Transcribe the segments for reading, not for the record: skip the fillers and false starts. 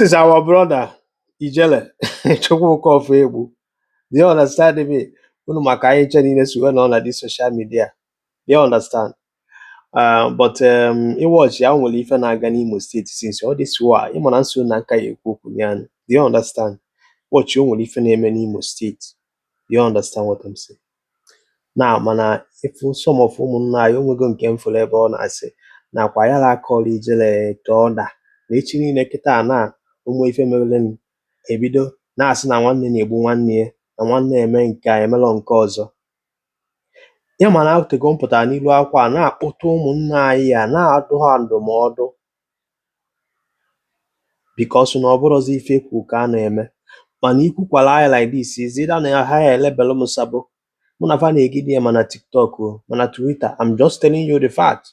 This is our brother Ijele Chukwuka Ofoegbu. Do you understand me? Unu maka anyị nche niile si wee nọ na this social media. Do you understand? But ịwọchi ya nwere ife na-aga n'Imo State since all this while. Ịma na nso na nka ya ekwu okwu ya. Do you understand? Watch, o nwere ife na-eme n'Imo State. Do you understand what I'm saying? Now, mana ifu some of ụmụnna anyị, onwego nke m fụrụ ebe ọ na-asị nakwa ya na-akọrọ Ijele to order na echi niile kịta na ụmụ ife merelụ ebido na-asị na nwanne na-egbu nwanne ya, na nwanne eme nke a, emelọ nke ọzọ ya. Mana otego m pụtara n'ilu akwụkwọ a na-akpọta ụmụnna anyị a na-adụ ha ndụmọdụ, because na ọ bụrụzi ife ekwu ka a na-eme. Mana ikwukwala anyị like this is either na ha ya elebelụ m sabo mụ na fa na-egide ya, mana TikTok o, mana Twitter. I'm just telling you the fact.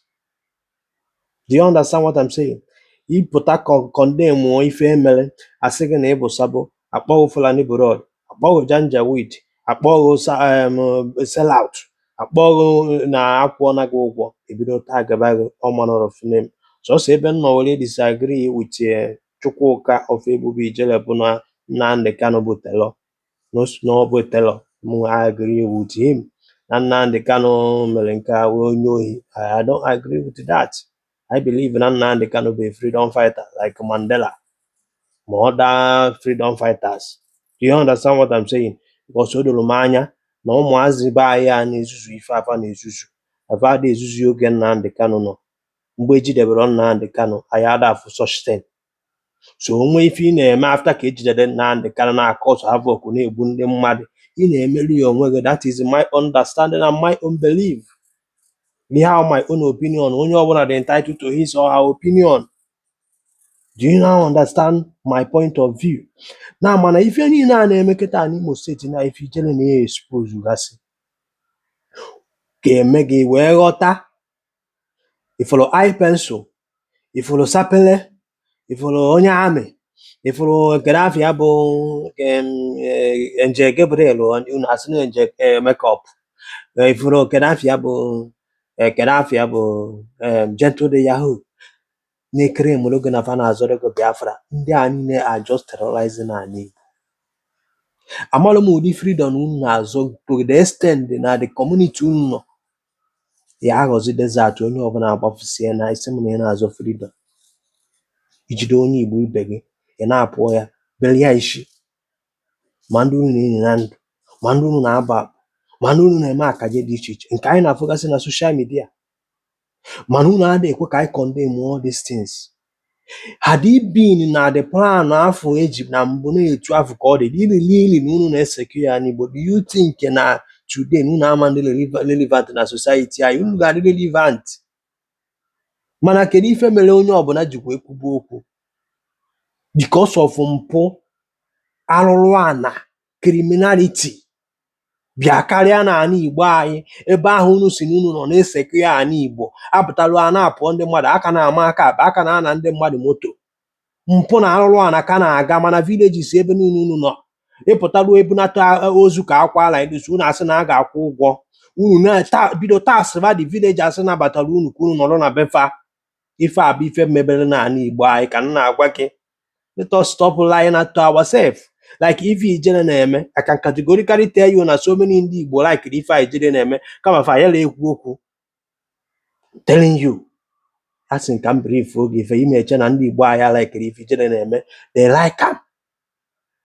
Do you understand what I'm saying? Ịpụta condemn ife emere, asị gị na ị bụ sabo, akpọghị Fulani blood, akpọghị Janjaweed, akpọghị sellout, akpọghị na akwụọna gị ụgwọ, ebido tagaba gị all manner of name. Sọsọ ebe m nọ were disagree with Chukwuka Ofoegbu bụ Ijele bụ na Nnamdi Kanu bụ terror, na ọ bụ terror. Mụ agree with him na Nnamdi Kanu mere nke a wee onye ohi. I don't agree with that. I believe na Nnamdi Kanu bụ a freedom fighter like Mandela ma other freedom fighters. Do you understand what I'm saying? Because o doro m anya na ụmụazị be anyị a na-ezuzu ife afa na-ezuzu afa ada ezuzu oge Nnamdi Kanu nọ. Mgbe ejidebere Nnamdi Kanu, anyị ada afụ such thing. So onwe ife ị na-eme after ka ejidere Nnamdi Kanu na-akọsọ havoc, na-egbu ndị mmadụ, ị na-emeri ya onwe gị. That is my understanding and my own belief. Ihe ahụ my own opinion. Onye ọbụla dị entitled to his or her opinion. Do you now understand my point of view? Na mana ife niile a na-eme kịta n'Imo State na ife Ijele na-expose gasị ga-eme gị wee ghọta. Ifụrụ eye pencil, ifụrụ sapele, ifụrụ onye amị, ifụrụ kedu afọ ya bụ Angel Gabriel, unu asị na Angel makeup, ifụrụ kedu afọ ya bụ kedu afọ ya bụ Gentle de Yahoo na-ekere mụrụ gị na fa na-azọrọ gị Biafra. Ndị a niile are just terrorizing ala Igbo. Amalụ m ụdị freedom unu na-azọ to the extent na the community unu nọ ya aghọzi desert, onye ọbụla agbafusie na isi m na ị na-azọ freedom. Ijide onye Igbo ibe gị, ị na-apụ ya bere ya isi, ma ndị unu na-enyi na ndụ, ma ndị unu na-aba akpa, ma ndị unu na-eme akaje dị iche iche nke anyị na-afụgasị na social media. Mana unu adịghị ekwe ka anyị condemn all these things. Had it been na the plan afọ eji na mbụ na-etu afọ ka ọ dị ili ili na unu na-esecure ya n'Igbo, do you think na today na unu ama ndị relevant na society anyị? Unu ga-adị relevant. Mana kedu ife mere onye ọbụla jikwa ekwubu okwu? Because of mpụ, arụrụ ana, criminality bịa karịa n'ala Igbo anyị. Ebe ahụ unu si na unu nọ na-esecure ya ala Igbo, apụtalụ a na-apụọ ndị mmadụ aka, na-ama aka akpa aka, na-ana ndị mmadụ moto. Mpụ na arụrụ ana ka na-aga mana villages ebe niile unu nọ. Ịpụtaruo ebunata ozu ka akwa like this, unu asị na a ga-akwụ ụgwọ unu na bido taxịba the villagers nabatara unu ka unu nọrọ na befa. Ife a bụ ife mebere n'ala Igbo anyị ka m na-agwa gị. Let us stop lying to ourselves like ife Ijele na-eme. I can categorically tell you na so many ndị Igbo like ife a Ijele na-eme, kama fa ya ekwu okwu. Telling you, asị m ka m brief oge ife ime eche na ndị Igbo anyị like ife Ijele na-eme. They like am.